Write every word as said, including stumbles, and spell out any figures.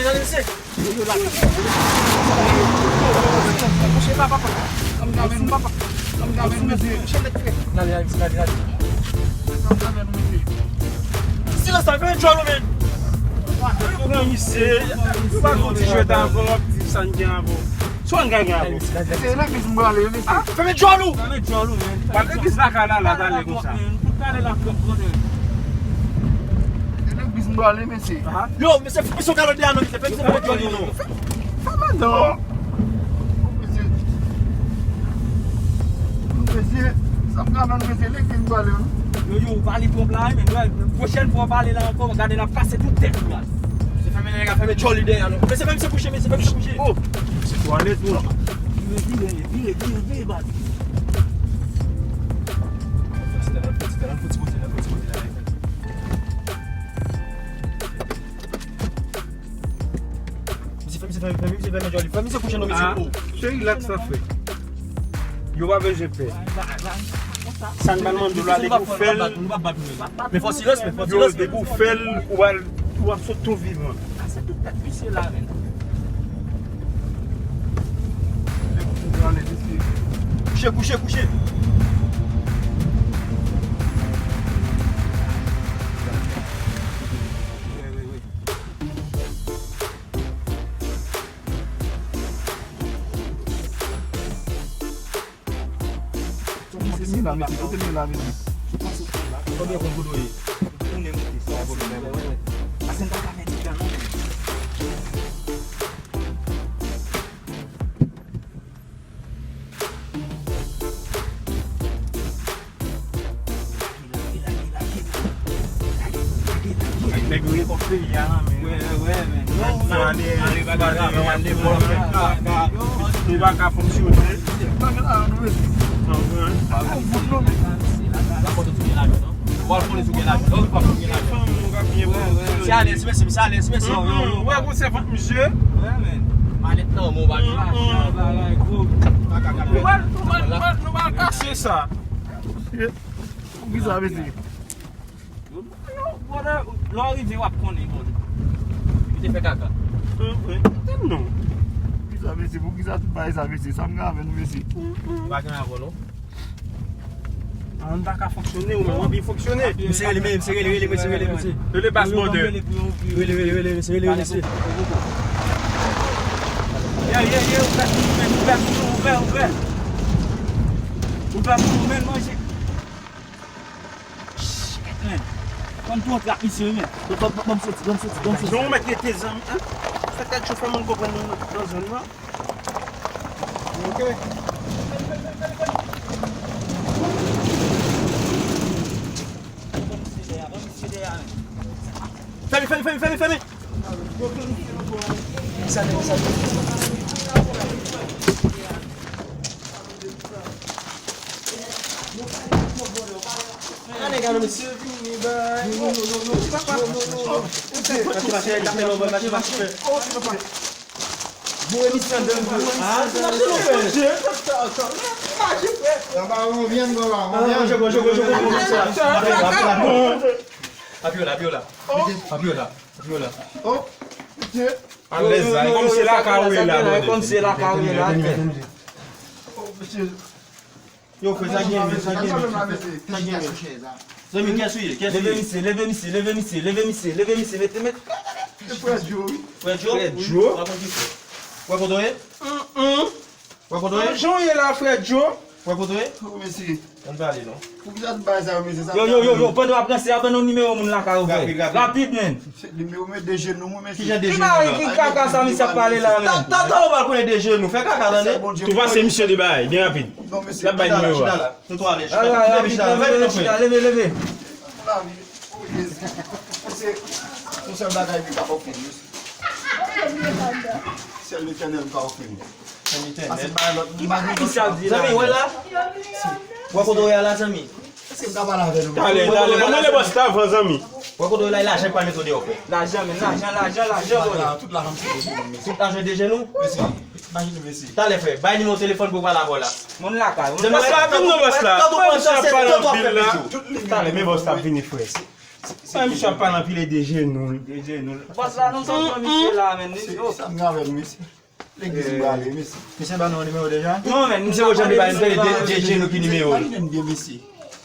Gade, gade, mesye. Yo, yo, la. Mouche pa, papa. Ann gade, papa. Ann gade, mesye. Mouche nèt, frè. Gade, gade, gade, gade. Silans la, fèmen djòl ou, men. Ou pran misye, ou pa gon ti jwèt avè w, w ap di sa n gen avè w. Swa n gen avè w. Mesye, e legliz m prale, mesye. Ah, fèmen djòl ou. Fèmen djòl ou, men. Pral legliz lakay la, la, talè konsa. Tout talè la, frè, brother. E legliz m prale, mesye. Yo, mesye, fè misye kalòt deyò, non, mesye, fè misye fèmen djòl li, non. Fèmen non. Mesye. Mesye, sa m ka vann, mesye, legliz m prale, wi. Yo, yo, ou pale twòp la, men, pwochèn fwa w pale la ankò, gade n ap kase tout tèt ou la. Mesye, fèmen nèg la, fèmen djòl li deyò, non. Mesye, fè misye kouche, mesye, fè misye kouche. Oh, misye twò alèz, non. Vire, vire, vire, vire, vire, baz. Fè ti talè, fè ti talè, fè ti kote la, fè ti kote la. Misye fè, misye fè, fè, misye fèmen djòl li. Fè misye kouche non, mesye. Ah, oh. Cheri, rilaks la, frè. Yo pa bezwen pè. Sa n pral mande w la, depi w fè l, men fò silans, men fò silans, depi w fè l, ou pral, ou ap sot tou vivan. Ah, se tout tèt visye la, men. Kouche, kouche, kouche. Kote m ye la, mesye? Kote m ye la, mesye? Konbyen konn kote w ye? Tounen monte, sa w a pwoblèm. Pase m pa ka mèt li la, non. Nèg yo gen kòb peyi a nan men yo. Wè, wè, men. Yo ale, yo ale, yo ale, yo pa ka fonksyone. Konprann? Ou al konnen si w gen lajan. Lè w pa konn gen lajan. Fanm ou ka byen pran. Se alèz, mesye, se alèz, mesye. Yo, yo, yo. Ou wè gon sèvant misye? Wè, men. Malèt nan men w, pa gen lajan. Bagay gwo. Nou pral, nou pral, nou pral, nou pral kase sa. Poukisa, mesye? Yo, yo, brother, lè w rive, w ap konnen, brother. Ou te fè kaka. Anfen, tann non. Poukisa, mesye? Poukisa tout bagay sa, mesye? Sa m gen avè nou, mesye? Pa gen avè w, non. Ah, m pa ka fonksyone, ou menm w anvi fonksyone. Misye rele, men, misye rele, rele, misye rele, misye. Rele bas mòdè. Rele, rele, rele, misye rele, rele, misye. Yeah, yeah, yeah, ouvè, ouvè, ouvè, ouvè, ouvè. Ouvè pou nou, men, manje. Shit, men. Fò m tou antre ak misye, men. Ban m soti, ban m soti, ban m soti. Non, ou mèt rete zanmi, en. Sa k ap fè moun konprann nou nan zòn nan. Ok. Fèmen, fèmen, fèmen, fèmen, fèmen. Gade, gade, mesye. Boure misye anndan. Ah, se mache nou fè. Mache, frè. Mache, mache, mache, mache. Apyola, apyola. Apyola, apyola. Alèz la, e kòmsi lakay ou ye la, brother. Kòmsi lakay ou ye la. Oh, mesye. Yo, frè, sa gen, men, sa gen, men. Sa gen, men. Zanmi, kiyès ou ye? Kiyès ou ye? Leve misye, leve misye, leve misye, leve misye, leve misye, mete, mete. Se frè Joe, wi. Frè Joe? Frè Joe? Ou pa konn ki frè? Wè kote w ye? Wè kote w ye? Jan w ye la, frè Joe? Wè kote w ye? Oh, mesye. Ann pale, non. Poukisa tout bagay sa yo, mesye? Sa yo, yo, yo, yo, pandan w ap ranse a, ban nou nimewo moun lakay ou, frè. Rapid, rapid. Rapid, men. Se nimewo, men de jenou, mwen, mesye. Ki jan de jenou la? Ki kaka sa misye ap pale la, men? Tata, tata, ou pa konnen de jenou. Fè kaka, tande. Tou pase misye de bagay, byen rapid. Non, mesye. L ap bay nimewo a. Nou tou ale, chita. Leve, chita, leve, leve. Yon sèl bagay ki ka ofri, mesye. Sèl Letènèl ka ofri. Sèl Letènèl. Ki bagay misye ap di la? Zanmi, wè la? Wè kote w ye la, zanmi? Èske m ka pale avè nou? Talè, talè. Ban mwen le bòs la avan, zanmi. Wè kote w ye la, e lajan k pral mete w deyò, frè. Lajan, men, lajan, lajan, lajan, bro. Tout lajan m sou do nou, mesye. Tout lajan de jenou? Mesye, imajine, mesye. Talè, frè, bay nimewo telefòn pou w pale avè w la. Moun lakay. Bòs la, vin non, bòs la. Frè, misye ap pale anpil la. Talè, men bòs la ap vini, frè. Frè, misye ap pale anpil e de jenou. De jenou. Bòs la, nou sot pran misye la, men. Sa m gen avè l, mesye. Legliz m prale, mesye. Misye ba nou nimewo deja? Non, men, misye pa janm ba nou de, de, de jenou ki nimewo. Imajine m byen, mesye.